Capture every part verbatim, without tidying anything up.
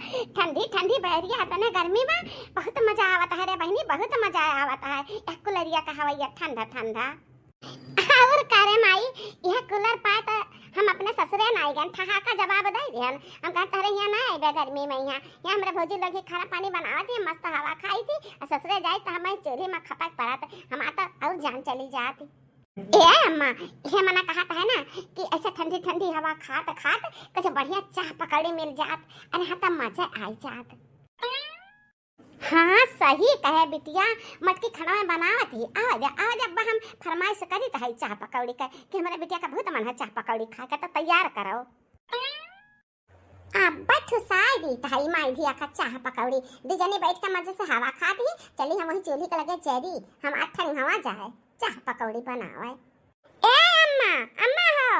ठंडी ठंडी बहरिया, इतने गर्मी में बहुत मजा आवत है रे बहिनी, बहुत मजा आवत है। यह कुलरिया का हवैया ठंडा ठंडा। और का रे माई, यह कूलर पाए त हम अपने ससुरे ना आई गए, ठहाका जवाब दे दिहन। हम कहत रहे यहाँ ना आइबे गर्मी में, यहाँ, यहाँ हमरे भौजी लोग ही खाना पानी बनावत ही, मस्त हवा खाई थी, और ससुरे जाई त हम चूल्ही में खपक पड़त, हम आता और जान चली जाती। ए अम्मा, ये मना कहत है ना कि ऐसे ठंडी ठंडी हवा खात खात कुछ बढ़िया चाह पकौड़ी मिल जात, अरे हाँ, तब मजा आई जात। हाँ, सही कहे बिटिया, मटकी खाना में बनावत ही। आवा जा, आवा जा, अब हम फरमाइश करी त है चाह पकौड़ी का कि हमारे बिटिया का बहुत मन है चाह पकौड़ी खाए का, तो तैयार करो। अब ठुसाई दी त है माई धिया का चाह पकौड़ी, दू जनी बैठ के मजे से हवा खात ही। चली हम वही चूल्ही के लगे चली, हम आठ ठन हवा जाए, चाह पकौड़ी बनावे। ए अम्मा, अम्मा हो।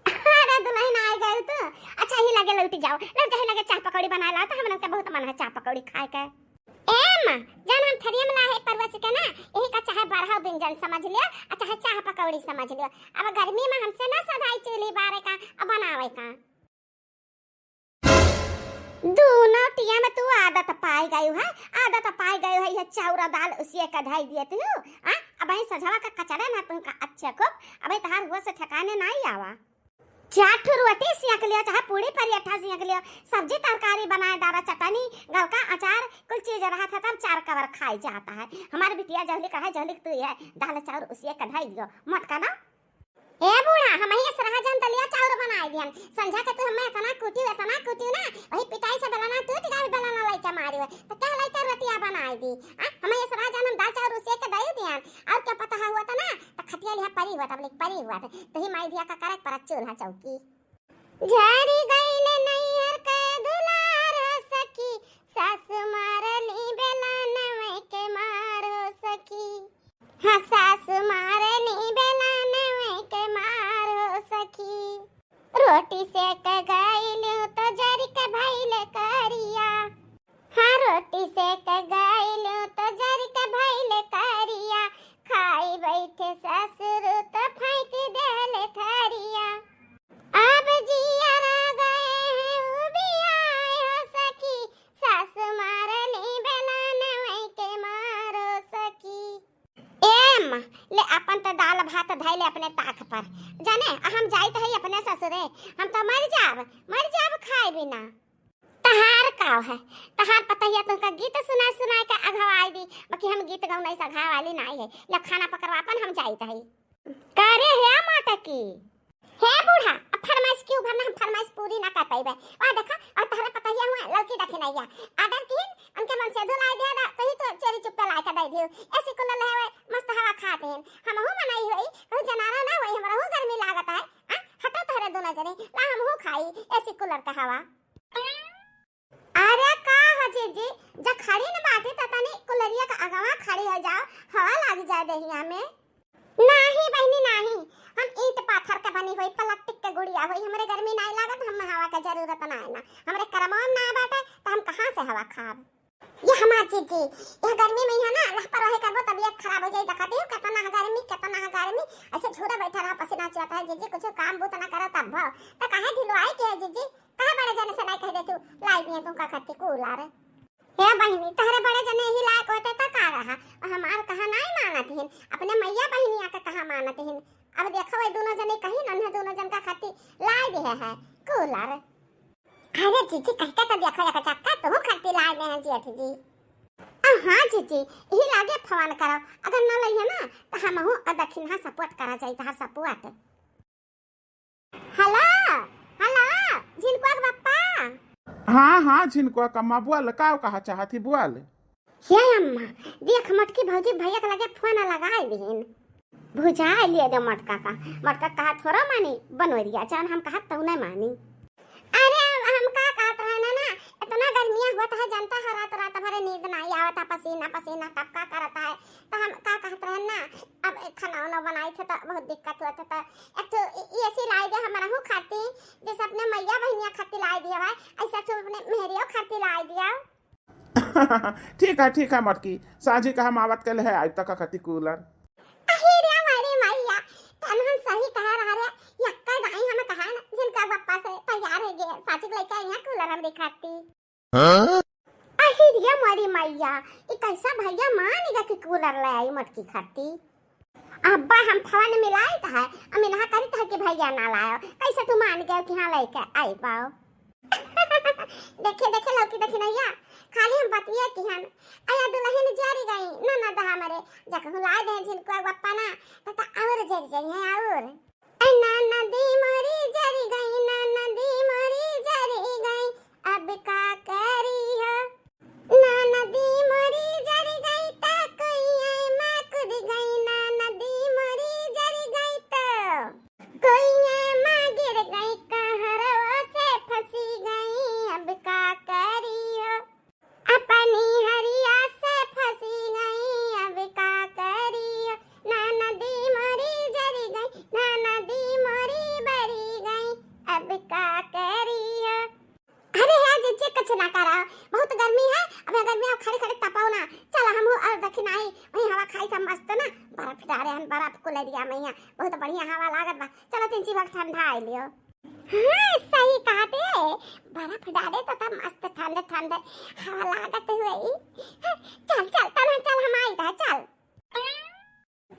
अरे दुल्हन आ गए तू। अच्छा ही लगे लौटी जाओ, लौट ही लगे चाह पकौड़ी बनाए लाओ, तो हमन के बहुत मन है चाह पकौड़ी खाए के। ए अम्मा, जान हम थरिया में लाए है परवस के ना, यही का चाहे बरहा व्यंजन समझ लियो, आ चाहे चाह पकौड़ी समझ लियो। अब गर्मी में हमसे ना सधाई चूल्ही बारे का, अब बनावे का। दोनों टिया में तू आदत पाई गई है, आदत पाई गई है, यह चाउर दाल उसिए का धई दिए तू, आ? अब ही सझवा का कचरे ना तुमका अच्छे खूब, अब ही तहार हुआ से ठिकाने नहीं आवा। चार ठो रोटी सियक लियो, चाहे पूड़ी पराठा सियक लियो, सब्जी तरकारी बनाए डारा, चटनी, गलका अचार, कुल चीज रहा था, तब चार कवर खाई जाता है। हमारे बिटिया जहली का है, जहली तू है, दाल चाउर उसिए का धई दियो, मोटका ना। ए बूढ़ा, हम ही सरहा जान दलिया चाउर बनाए दिहन। संझा के तू हमें इतना कूटियो, इतना कूटियो ना, वही पिटाई से बेलना टूट गया, बेलना लइके मारियो। तो क्या लइके रोटिया बनाए दी? आ, हम ही सरहा जान हम दाल चाउर उसिए के दई दिहन। और क्या पता है हुआ था ना, तो खटिया लिहा परी हुआ था, बोले परी हुआ था। तो ही माई धिया का करे पर चूल्हा चौकी। झरी गइल नैहर के दुलार हो सखी, सास मारली बेलनवे के मार हो सखी। हाँ, सास मारली बेलनवे के मार हो सखी। रोटी सेक गइलू तो जरि के भइल करिया। हाँ, रोटी सेक गइलू तो जरि के भइल करिया। खाई बैठे ससुर तो फेंक देले थरिया। अब जियरा गए हैं उबियाए हो सखी, सास मारली बेलनवे के मार हो सखी। ए अम्मा, ले अपन त दाल भात धइले अपने ताक पर। जाने, आ हम जाइत हई अपने ससुरे, हम त मर जाब, मर जाब खाए बिना। तहार का है, तहार पतहिया तुमका गीत सुनाए सुनाए के अघवाई दी, बाकी हम गीत गौनाई से अघाए वाली नाई है। ले खाना पकड़वा अपन, हम जाइत हई। करे हे मोटकी। हे बूढ़ा, अब फरमाइश क्यों भरना, हम फरमाइश पूरी ना कर पाइबे। वाह देखा, और तहरे पतहिया हुआ लड़की देखी नहीं है। आदर की उनके मन से धुलाई दे दा, तो ही तो चोरी चुप्पे लाई के दे दियो। एसी कूलर ले हुए मस्त हवा खाते हैं। हमहू मनाई हुई, कहूँ जनाना ना हुई, हमरहू गर्मी लागत है। हाँ, हटो तहरे दोनों जने, ला हमहू खाई एसी कूलर का हवा। अरे का हो जीजी, जब खड़ी न बाटी त तनी कुलरिया के अगवा खड़ी हो जाओ, हवा लाग जाए देहिया में। नाही बहिनी नाही, हम ईंट पाथर के बनी हुई, प्लास्टिक के गुड़िया हुई, हमरे गर्मी नाही लागत, हम हवा के जरूरत नाही ना, हमरे करमवा में ना बाटे त हम कहाँ से हवा खाब? ये हमार जीजी, यह गर्मी में यहाँ ना लापरवाही करबो तबियत खराब हो जाई। देखा दियो कितना है गर्मी, कितना है गर्मी, ऐसे झूरा बैठा रहा, पसीना चुआता है। जीजी कुछ काम बूत ना करो तब भाव, त काहे ढिलवाई के है जीजी? कहाँ बड़े जने से नहीं कह दे तू, लाई दिए तुमका खातिर कूलर। हे बहिनी, तहरे बड़े जने ही लायक होते त का रहा, और हमार कहाँ नहीं मानत हिन, अपने मैया बहिनिया के कहाँ मानत हिन। अब देखो, ये दोनों जने कहीं नन्हे दोनों जन का खातिर लाई दिए है कूलर। अरे जीजी, कह के तो देखो, एक चक्का तू खातिर लाई दे हैं जेठ जी। आ हाँ जीजी, यही लागे फोन करो, अगर न लइहे ना, तो हमहू अ दखिनहा सपोर्ट करा जाई, तहार सपोर्ट। हेलो, हेलो, झिनकुआ के पप्पा। हाँ, हाँ, झिनकुआ के अम्मा, बोल, का कहा चाहत ही, बोल। हे अम्मा, देख मोटकी भौजी भैया के लगे फोन लगाए दिहिन। भुजाए लिए दे मोटका का, मोटका कहा थोड़ा मानी बनोरिया, जान हम कहा तू नहीं मानी। अरे हम का कहत रहे ना, ना, इतना गर्मिया हुआ था, जनता है रात रात भर नींद नहीं आवता, पसीना पसीना टपका करता है, तो हम का कहत रहे ना, अब खाना उना बनाई थे तो बहुत दिक्कत हुआ था, तो एक तो एसी लाई दे हमरहू खाती, जैसे अपने मैया बहनिया खाती लाई दिया भाई, ऐसा तो अपने मेहरियो खाती लाई दिया। ठीक है, ठीक है मोटकी, साझी का हम आवत के ले आइब तक खाती कूलर। अरे रे हमारे मैया, तन हम सही कह रहा रे, यक्का दाई हम कहा ना, झिनकुआ के पप्पा से तैयार है गे, साझी के लेके आई हैं कूलर हमरे खाती। हाँ? अहिरिया मोरी मैया, ई कैसा भैया मान गया कि कूलर ले आई मोटकी खाती। अब्बा हम फोन मिलाइत है, अमिनहा करित है कि भैया ना लायो, कैसे तू मान गयो कि हाँ लेके आई पाओ। देखे, देखे लौकी देखी नैया, खाली हम बतिया किहन, आया दुलहिन जरि गई, ननद हमरे, जकहूँ लाइ दे झिनकुआ बप्पा ना, त, त और जरि जाइहैं और। ऐ ननदी मोरी जरि गई, ननदी मोरी जरि गई, अब का करी हो। ननदी मोरी जरि गई त कुइयाँ मा कुदि गई, ननदी मोरी जरि गई त कुइयाँ मा गिर गई, कहरवा से फँसी गई, अब का करी हो। अपनी हरिया से फँसी गई, अब का करी हो। ननदी मोरी जरि गई, ननदी मोरी बरि गई, अब का करी हो। अरे हे जिज्जी, कुछ ना करा, बहुत गर्मी है। अब गर्मी में खड़ी खड़ी तपौ ना। चल हम और देखी नाही, वहीं हवा खाई था मस्त ना, बर्फ डारे हन, बर्फ कुलरिया में यहाँ बहुत बढ़िया हवा लागत बा। चलो तीन चीज ठंडा आई लियो। हाँ सही कहते, बर्फ डारे तो तब मस्त ठंडे ठंडे हवा लागत हुए। चल चल तब चल हम आई था, चल।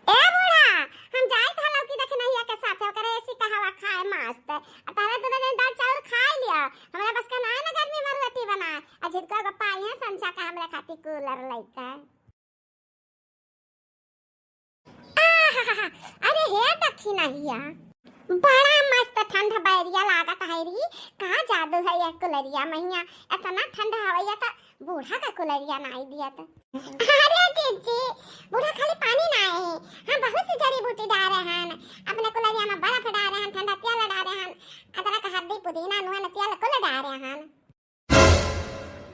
ए बूढ़ा, हम जाइत ह लौकी देखे नैया के साथे, ओकरे एसी का हवा खाए मस्त। आ तहरे दुनो जन दाल चाउर खाए लिया। हमरा बस का नाय ना गर्मी में रोटी बनाए। आ झिनका गप्पा आई है संझा का हमरे खातिर कूलर लइका। आहाहा, अरे हे दखिनहिया, बड़ा मस्त ठंड बैरिया लागत है री। का जादू है ये कुलरिया मैया, इतना ठंड हवैया त बूढ़ा का कुलरिया नाई दिया त। अरे जीजी, बूढ़ा खाली पानी ना है, हम बहुत सी जड़ी बूटी डारे हन। अपने कुलरिया में बर्फ डारे हन, ठंडा तेल डारे हन, अदरक, हल्दी, पुदीना, नून, तेल कुल डारे हन।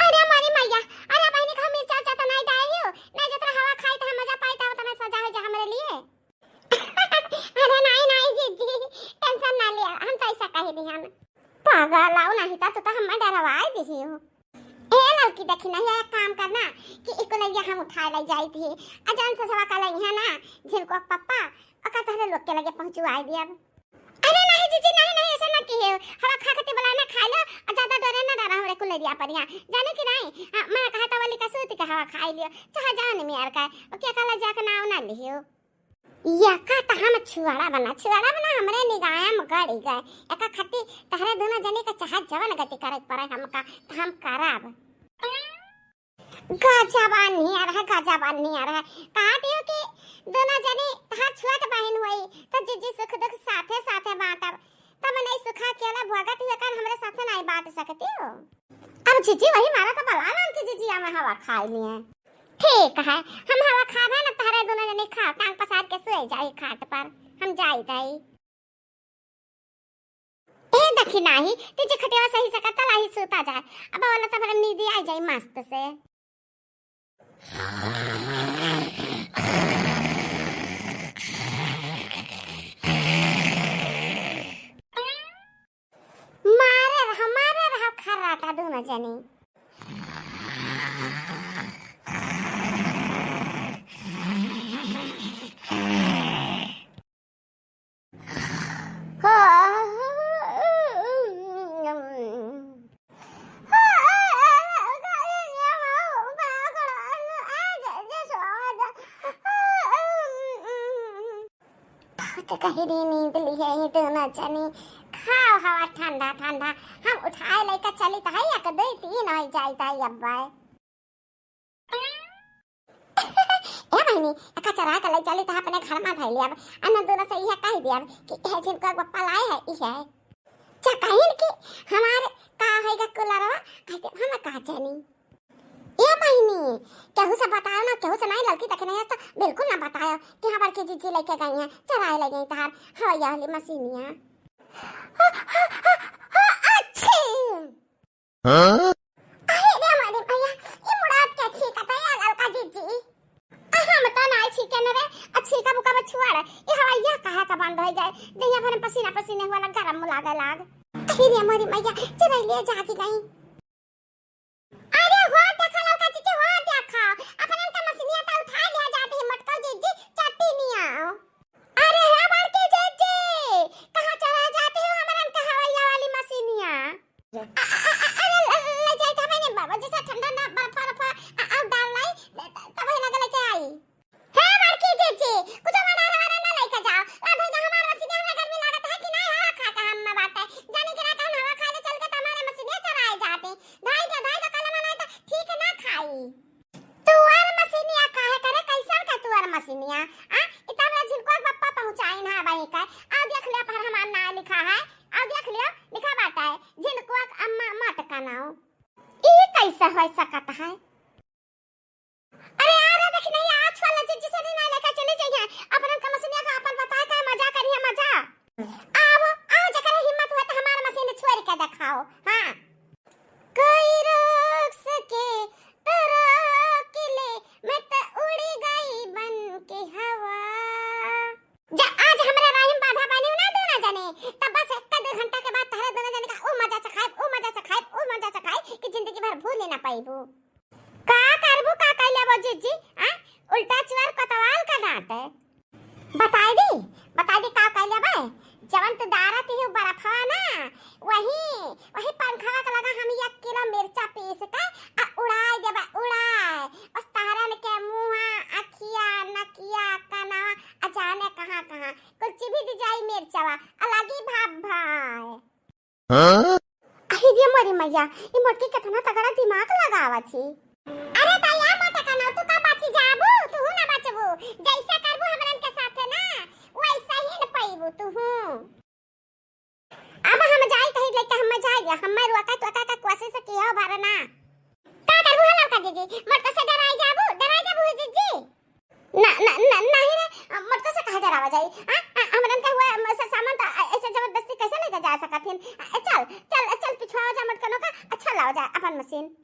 अरे मारी मैया, अरे बहिनी का मिर्चा उर्चा त नाई डाई हो, नाई जतरा हवा खाई त हम मजा पाई त उतना सजा हो जा हमरे लिए। अरे नाई नाई जीजी, टेंशन ना लिया, हम तो ऐसा कह दी हम। पागल आओ नहीं त तू तो हम डरवाई दी हो। ए लड़की देखी नहीं, एक काम करना कि इको लइया हम उठाए ले जाई थी। आ जान से सवा का लइया ना, झिनको पप्पा, ओका तहरे लोग के लगे पहुँचवाई दिया। अरे नहीं जीजी, नहीं, नहीं, ऐसा ना किहे। हवा खा के बोला ना खा लो, आ ज्यादा डरे ना डरा हमरे कुलरिया पर यहाँ। जाने कि नहीं? हाँ, मैं कहा था वाली का सूत के हवा खाई लियो, चाहे जान में यार का, ओके कला जाके नाव ना लियो। या का त हम छुआड़ा बना, छुआड़ा बना हमरे निगाह में गड़ी गए। एका खत्ती तहरे दोनों जने का चाहे जवन गति करे के पड़े हमका, त हम करब। गजब अन्हियर है, गजब अन्हियर है। कहा दियो कि दोनों जने तहार छोट बहिन हुई, त जीजी सुख दुख साथे साथे बांटब। तब नहीं सुखा अकेला भोगत हुए कान हमरे साथे नहीं बांट सकती हो। अब जीजी वही मारा तो बला लान की जीजी हमें हवा खाई लिए। ठीक है, हम हवा खाबे न, तहरे दोनों जने खाओ, टांग पसार के सोए जाई खाट पर, हम जाई तई। ए दखिनही, तीजे खटिया सही से कतल आही सूता जाए। अब वाला तब नींद आ जाई मस्त से। मारे रहा, मारे रहा खर्राटा दोनों जनी। बहुत गहरी नींद ली है ये दोनों जनी। खाओ हवा ठंडा ठंडा, हम उठाए लेकर चली तो है, एक दो तीन हो जाए तो अब्बा। ए बहिनी, एका चरा के ले चली त अपने घर में धइली अब। अन्न दोनों से यह कह दिया कि यह जिनको पप्पा लाए है, यह है। चकाइन की हमारे का होएगा कुलरवा, कहते हम का जानी। ए बहिनी, केहू से बताओ ना, केहू से नहीं लड़की देखे नहीं तो बिल्कुल ना बताओ कि हाँ बड़की जीजी लेके गई हैं, चराए ले गई तहार हवाई वाली मशीनिया। अच्छी। हाँ? अरे रे मारे भैया, ये मुराद क्या छींकत है यार ललका जीजी? आ, हम तो नाई छींके न रे, आ छींका बुका बछुआड़, ये हवाइया कहा का बंद हो जाए, देहिया भर में पसीना पसीने हुआ लग, गरम लागे लाग। अरे रे मारे भैया, चुरैलिया जागी गई। अरे हो देखा ललका जीजी, हो देखा, अपनन का मशीनिया तो उठा लिया जाती है, मटका जीजी, चट्टी नहीं आओ। अरे हे बड़की जीजी, कहाँ चला जाती हो हमरन का हवाइया वाली मशीनिया? अरे, ले, ले जाए था मैंने, मसीनिया, आ, ई त हमरा झिनकुआ के पप्पा पहुँचाइन है वहीं का। आउ देख लियो, पर हमार नाव लिखा है। आउ देख लियो, लिखा बाटा है, झिनकुआ के अम्मा मटका नाव। ई कैसे हो सकत है? अरे, आ रहा, देखी नहीं, आज वाला जिज्जी से नहीं ना लेकर चली जाइए। अपन का मसीनिया का अपन बताए का मजा करिए, मजा। आओ, आओ, जकरे हिम्मत हुआ तो हमार मशीन छोड़ के दिखाओ। हाँ। कोई रोक सके तो रोक ले, मैं तो उड़ी गई बन के हवा। जा आज हमरा राही में बाधा बनी ना दोनों जने, तब बस एक दो घंटा के बाद तहरे दोनों जने का ऊ मजा चखाइब, ऊ मजा चखाइब, ऊ मजा चखाइब कि जिंदगी भर भूल ही ना पाइबू। का करबू, का कइले बा जिज्जी? आ? उल्टा चुअर कोतवाल का डांटे। बताई दी, बताई दी का कइले बा? जवन तू डारत ही बर्फवा ना, वही, वही पंखवा के लगा हम एक किलो मिर्चा पीस के आ उड़ाई देबा, उड़ाई। बस तहरन के मुँहा, अखिया, नकिया, कनवा, आ जाने कहाँ कहाँ कुल चिभी दी जाई मिर्चवा, अलगी भाप भाई। हाँ? अरे रे मोरी मैया, ई मोटकी कितना तगड़ा दिमाग लगावत ही। अरे दैया मोटका नाव, तू का बाची जाबू? तू ना बचबू। जैसे करबू हमरन के साथे ना, वैसे ही न पइबू तू। अब हम जाई कहीं लेके हम जाई, हम रुआ का तोका का कोशिश किया भरना। का करबू हला का जिज्जी? मोटका से डराई जाबू, डराई जाबू जिज्जी। ना, ना, ना, नहीं रे, मोटका से काहे डरावा जाई? आ, आ, हमरन के हुआ, म, स-, सामान त, आ, ऐसे जबरदस्ती कैसे लेके जा सकत हिन? आ, चल, चल, चल, पिछुआ जा मोटकनो का, अच्छा लावा जा अपन मशीन।